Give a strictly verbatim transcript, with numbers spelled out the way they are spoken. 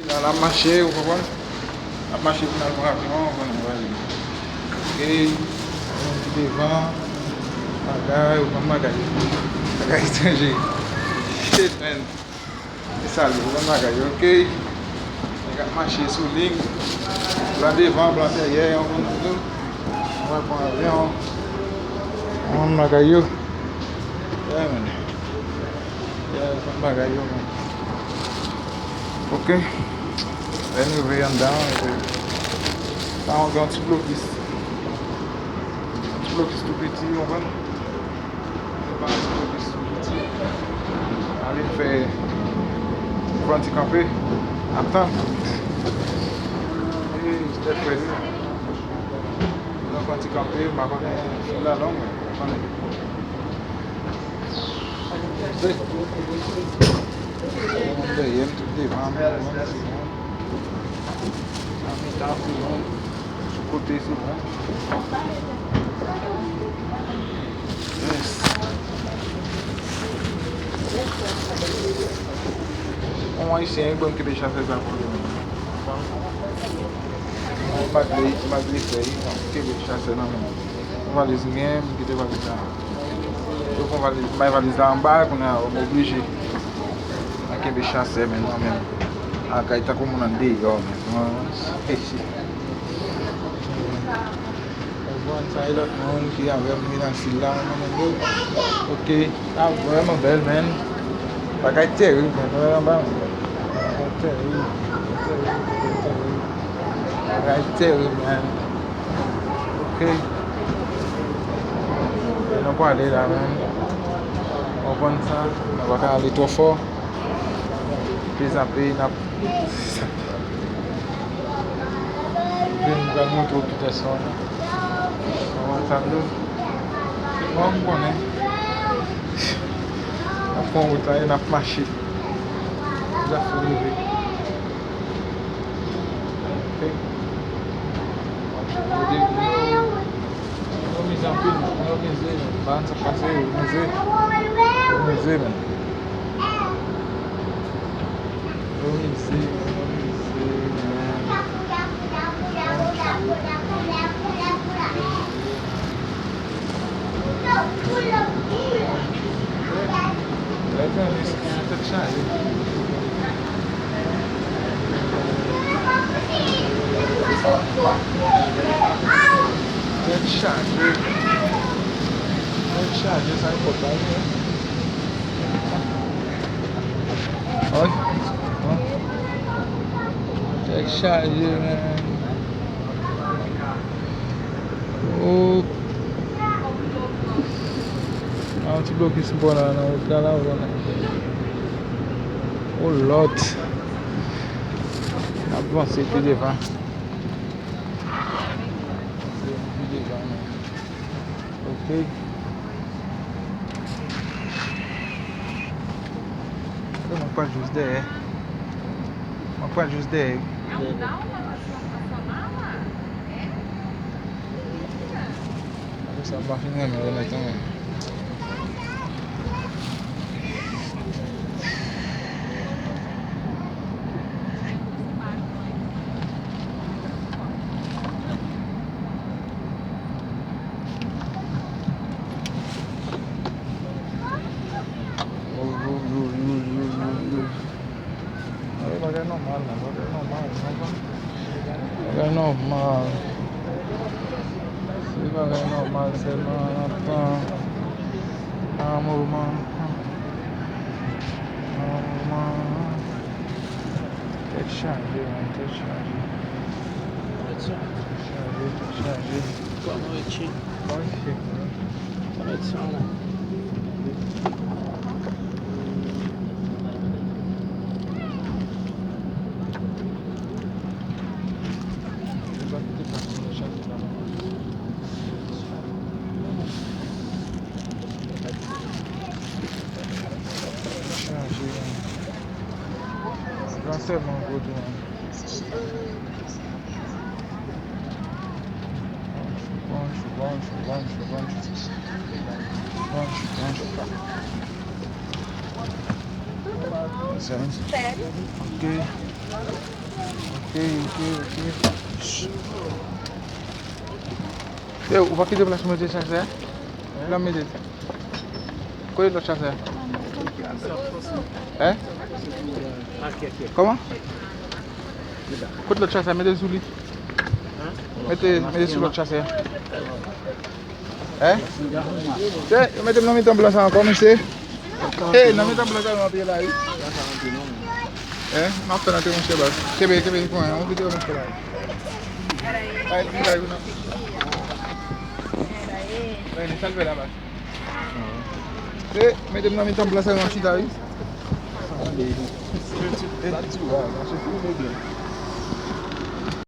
La, l ap mache, ou konprann? L ap mache pou n al pran avyon, ou konprann, nou prale. Ok, nou pi devan, bagay, ou konn bagay yo. Bagay etranje. Shit, man. E sa l ye, ou konn bagay yo, ok? Nèg ap mache sou liy. Blan devan, blan dèyè, ou konn bagay yo. Ou pral pran avyon. Ou konn bagay yo. Yeah, man. Yeah, ou konn bagay yo, man. Ok. Lè n rive anndan, epi sa, yon ti blokis. Yon ti blokis tou piti, ou konprann? Se pa yon ti blokis tou piti. Ale fè, pran ti kanpe. Ap tann. E, tèt frèt, wi. Nou pran ti kanpe, m pa konnen fil la long, men, konnen. Dèyè m, tout devan m, nan mitan se bon, sou kote se bon. Yes. Yon Ayisyen, wi, ban m kenbe chasè sa pou li. Malgre, malgre fè, wi, kenbe chasè nan men m. Yon valiz m gen, m kite valiz la. Yo pran valiz, bay valiz la anba, kounye a, m oblije. Mwen kenbe chasè, men non, men. Lakay tankou moun andeyò, men. Bon, se, se. Bon, sa e lòt moun ki avè m, ki nan fil la, mwen menm yo. Ok, sa vrèman bèl, men. Bagay terib, men. Bagay terib, bagay terib, bagay terib. Bagay terib, man. Ok. E nou pwale la, man. Ou konprann sa? Nou pa ka ale twò fò. Pe zape, n ap, epi m pral montre w tout sa. Ou konprann sa m di w? Bon, m konnen. N ap pran wout la e n ap mache. N ap fin rive. Ok. Yo mize anpil, yo mize, pa sa k pase, yo mize. Yo mize, men. Yo mize, yo mize, men. Lè etranje, se tèt chaje. Tèt chaje. Tèt chaje, sa e pòt la, wi. Oy. Tèt chaje, men. Oh. Nan yon ti blokis m pran la, nan wout la, la, ou konnen. Oh Lord. N ap vanse pi devan. Vanse pi devan, men. Ok. Mwen pral jis dèyè. Mwen pral jis dèyè. Apre sa, m pa fin renmen remèt anyen. Yo, yo, yo. Bagay nòmal, men, bagay nòmal, nòmal. Bagay nòmal. Se bagay nòmal, sèlman nan tan, nan moman, nan moman. Tèt chaje, man, tèt chaje. Tèt chaje, tèt chaje. Kòman e tchik? Mwen fèk, wi. Kòman e tchik la? Li pa kite pase nan chak la. Chaje, man. Gran sèlman gwo tou, man. Bonjou, bonjou, bonjou, bonjou. Bonjou, bonjou. Sério? Ok. Ey, ey, ey. Yo, ou pa kite plas mwen te chache a? Lan mete. Kote lòt chache a? Hein? Kòman? Kote lòt chache a? Mete l sou li. Mete, mete sou lòt chache a. Hein? Se, yo mete m nan mitan blan sa ankò, mesye. Hey, nan mitan blan sa yo antre la, wi. Hein? M ap fè nan te, monchè, baz. Kenbe, kenbe, pran yon videyo, monchè, la. Ay, li la, wi, non. Ay, li, sa l fè la, baz. Se, mete m nan mitan blan sa yo, m ap chita, wi. Sa di w a, mache pou mwen byen.